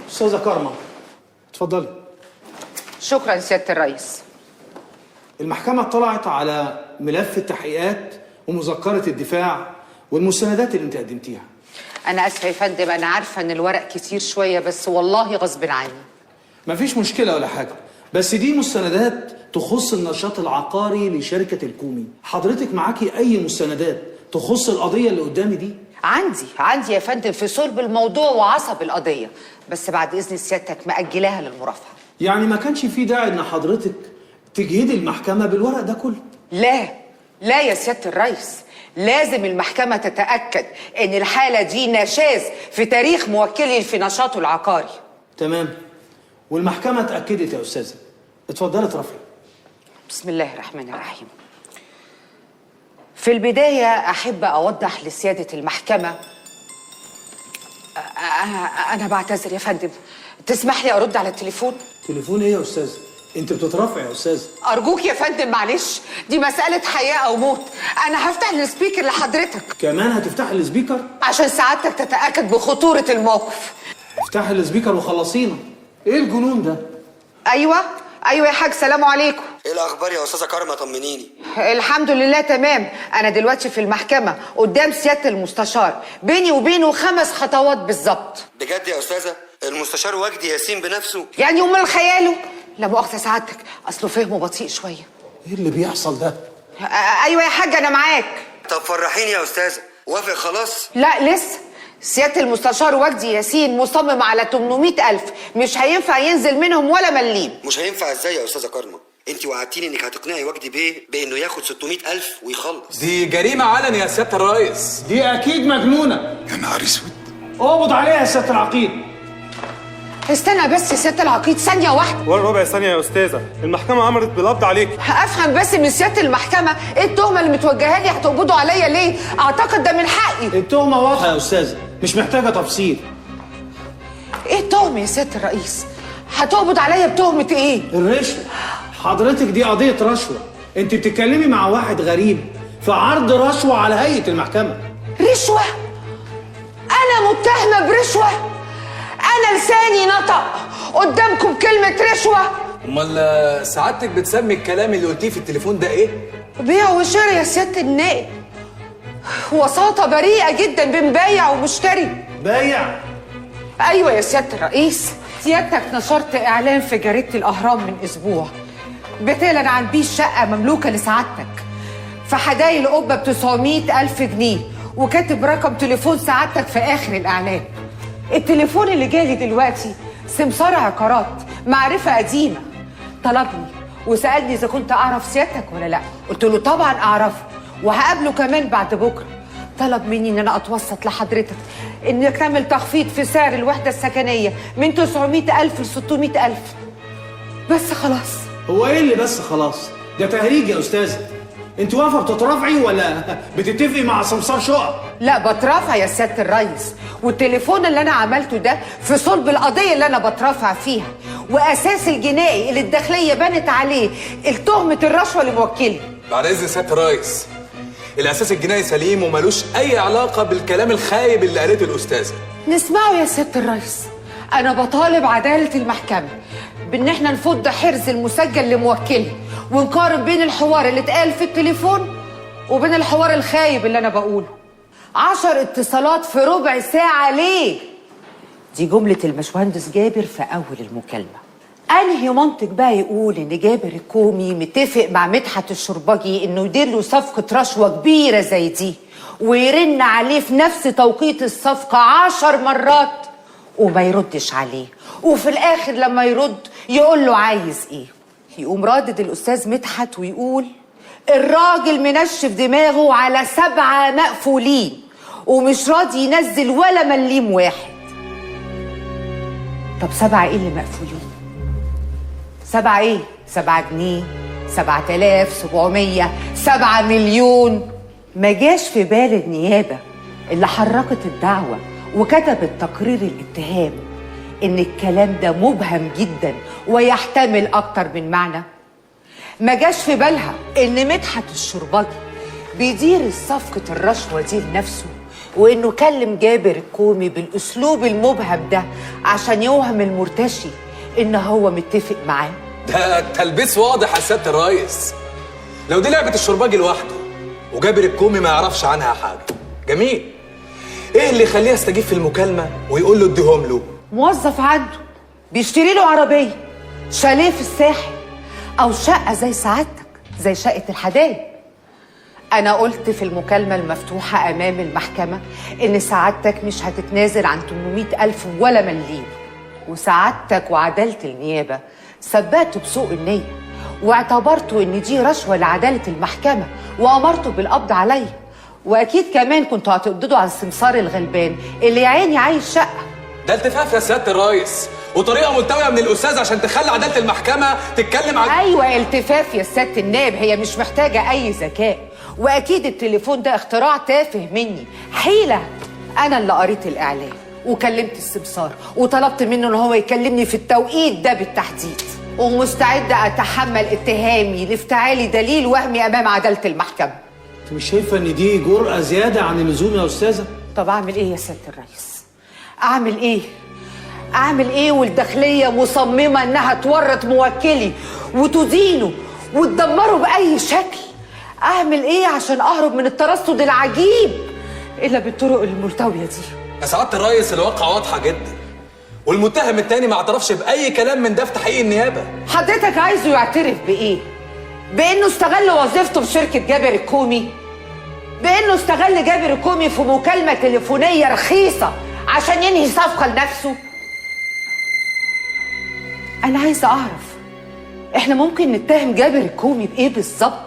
استاذه كارما اتفضلي. شكرا سيادة الرئيس. المحكمة اطلعت على ملف التحقيقات ومذكره الدفاع والمستندات اللي انت قدمتيها. انا اسفه يا فندم، انا عارفه ان الورق كتير شوية، بس والله غصب عني. مفيش مشكلة ولا حاجة، بس دي مستندات تخص النشاط العقاري لشركة الكومي. حضرتك معاكي اي مستندات تخص القضية اللي قدامي دي؟ عندي يا فندم في صلب الموضوع وعصب القضية، بس بعد اذن سيادتك مأجلاها للمرافعه. يعني ما كانش في داعي ان حضرتك تجهدي المحكمة بالورق ده كله. لا لا يا سيادة الرئيس، لازم المحكمة تتأكد ان الحالة دي نشاز في تاريخ موكلي في نشاطه العقاري. تمام، والمحكمة اتأكدت يا استاذه. اتفضلي ترافعي. بسم الله الرحمن الرحيم. في البداية أحب أوضح لسيادة المحكمة، أنا بعتذر يا فندم، تسمح لي أرد على التليفون؟ تليفون إيه يا أستاذة؟ أنت بتترافعي يا أستاذة. أرجوك يا فندم معلش، دي مسألة حياة أو موت. أنا هفتح ال speaker لحضرتك. كمان هتفتحي ال speaker؟ عشان سعادتك تتأكد بخطورة الموقف. افتحي ال speaker وخلصينا. إيه الجنون ده؟ أيوه أيوه يا حاج، سلام عليكم. ايه الاخبار يا استاذه كارما؟ طمنيني. الحمد لله تمام. انا دلوقتي في المحكمة قدام سيادة المستشار، بيني وبينه 5 خطوات بالظبط. بجد يا استاذه؟ المستشار وجدي ياسين بنفسه؟ يعني امال خياله؟ لا مؤاخذة سعادتك، اصله فهمه بطيء شوية. ايه اللي بيحصل ده؟ ايوه يا حاج انا معاك. طب فرحيني يا استاذه، وافق خلاص؟ لا لسه، سيادة المستشار وجدي ياسين مصمم على 800,000، مش هينفع ينزل منهم ولا مليم. مش هينفع ازاي يا استاذه كارما؟ انت وعدتيني انك هتقنعي وجدي بيه بانه ياخد 600,000 ويخلص. دي جريمة علني يا سيادة الرئيس. دي اكيد مجنونة. يا نهار اسود. اقبض عليها يا سيادة العقيد. استنى بس يا سيادة العقيد ثانية واحدة. ولا ربع ثانية يا استاذه، المحكمة امرت بالقبض عليك. افهم بس من سيادة المحكمة ايه التهمة اللي متوجهه لي؟ هتقبضوا عليا ليه؟ اعتقد ده من حقي. التهمة واضحة يا استاذه، مش محتاجه تفصيل. ايه التهمة يا سيادة الرئيس؟ هتقبض عليا بتهمه ايه؟ الرشوة حضرتك، دي قضية رشوة. انت بتتكلمي مع واحد غريب في عرض رشوة على هيئة المحكمة. رشوة؟ انا متهمه برشوه؟ انا لساني نطق قدامكم كلمة رشوة؟ امال سعادتك بتسمي الكلام اللي قلتيه في التليفون ده ايه؟ بيع وشراء يا سيادة النائب، وساطة بريئة جدا بين بايع ومشتري. بايع؟ ايوه يا سيادة الرئيس. سيادتك نشرت اعلان في جريدة الاهرام من اسبوع بتعلن عن بيع شقه مملوكة لسعادتك في حدايق القبة ب 900,000 جنيه، وكاتب رقم تليفون سعادتك في اخر الاعلان. التليفون اللي جالي دلوقتي سمسار عقارات معرفة قديمة، طلبني وسالني اذا كنت اعرف سيادتك ولا لا. قلت له طبعا اعرفه وهقابله كمان بعد بكره. طلب مني ان انا اتوسط لحضرتك انك تعمل تخفيض في سعر الوحدة السكنية من 900,000 ل 600,000. بس خلاص. هو ايه اللي بس خلاص؟ ده تهريج يا استاذه. انت واقفة بتترافعي ولا بتتفقي مع سمسار شقق؟ لا بترافع يا سيادة الريس، والتليفون اللي انا عملته ده في صلب القضية اللي انا بترافع فيها، واساس الجنائي اللي الداخلية بنت عليه التهمة الرشوة لموكلي. بعد اذن سيادة الريس، الاساس الجنائي سليم وملوش اي علاقة بالكلام الخايب اللي قالته الاستاذة. نسمعه يا سيادة الريس. انا بطالب عدالة المحكمة بان احنا نفض حرز المسجل لموكلي ونقارن بين الحوار اللي اتقال في التليفون وبين الحوار الخايب اللي انا بقوله. 10 اتصالات في ربع ساعة ليه؟ دي جملة الباشمهندس جابر في اول المكالمة. انهي منطق بقى يقول ان جابر الكومي متفق مع مدحت الشربجي انه يدير له صفقة رشوة كبيرة زي دي ويرن عليه في نفس توقيت الصفقة 10 مرات وما يردش عليه، وفي الاخر لما يرد يقول له عايز ايه؟ يقوم رادد الاستاذ مدحت ويقول الراجل منشف دماغه على 7 مقفولين ومش راضي ينزل ولا مليم واحد. طب 7 ايه اللي مقفولين؟ 7 ايه؟ 7 جنيه، 7,700، 7 مليون. ما جاش في بال النيابة اللي حركت الدعوة وكتبت تقرير الاتهام إن الكلام ده مبهم جدا ويحتمل أكتر من معنى. ما جاش في بالها إن مدحت الشربجي بيدير صفقة الرشوة دي لنفسه وانه كلم جابر الكومي بالاسلوب المبهم ده عشان يوهم المرتشي ان هو متفق معاه؟ ده تلبيس واضح يا سيادة الريس. لو دي لعبه الشرباجي لوحده وجابر الكومي ما يعرفش عنها حاجة، جميل. ايه اللي يخليه يستجيب في المكالمة ويقول له اديهم له؟ موظف عنده بيشتري له عربية، شاليه في الساحل، او شقه زي سعادتك، زي شقه الحدايق. انا قلت في المكالمة المفتوحة امام المحكمة ان سعادتك مش هتتنازل عن 800 الف ولا مليم، وسعادتك وعداله النيابة سبقته بسوء النية واعتبرته ان دي رشوة لعداله المحكمة وامرته بالقبض عليا، واكيد كمان كنتوا هتقبضوا على السمسار الغلبان اللي يا عيني عايز شقه. ده التفاف يا سيادة الريس وطريقه ملتويه من الاستاذ عشان تخلي عدالة المحكمة تتكلم عن ايوه التفاف يا سيادة النائب، هي مش محتاجه اي ذكاء، واكيد التليفون ده اختراع تافه مني، حيله. انا اللي قريت الاعلان وكلمت السمسار وطلبت منه ان هو يكلمني في التوقيت ده بالتحديد، ومستعده اتحمل اتهامي لافتعالي دليل وهمي امام عدالة المحكمة. انت مش شايفه ان دي جرأة زيادة عن اللزوم يا استاذه؟ طب اعمل ايه يا سيادة الرئيس؟ اعمل ايه؟ اعمل ايه والداخليه مصممه انها تورط موكلي وتدينه وتدمره باي شكل؟ اعمل ايه عشان اهرب من الترصد العجيب الا بالطرق الملتوية دي؟ يا سعادة الريس الواقعة واضحة جدا، والمتهم التاني ما اعترفش باي كلام من ده في تحقيق النيابة. حضرتك عايزه يعترف بايه؟ بانه استغل وظيفته في شركة جابر الكومي؟ بانه استغل جابر الكومي في مكالمة تليفونيه رخيصة عشان ينهي صفقة لنفسه؟ انا عايزه اعرف احنا ممكن نتهم جابر الكومي بايه بالظبط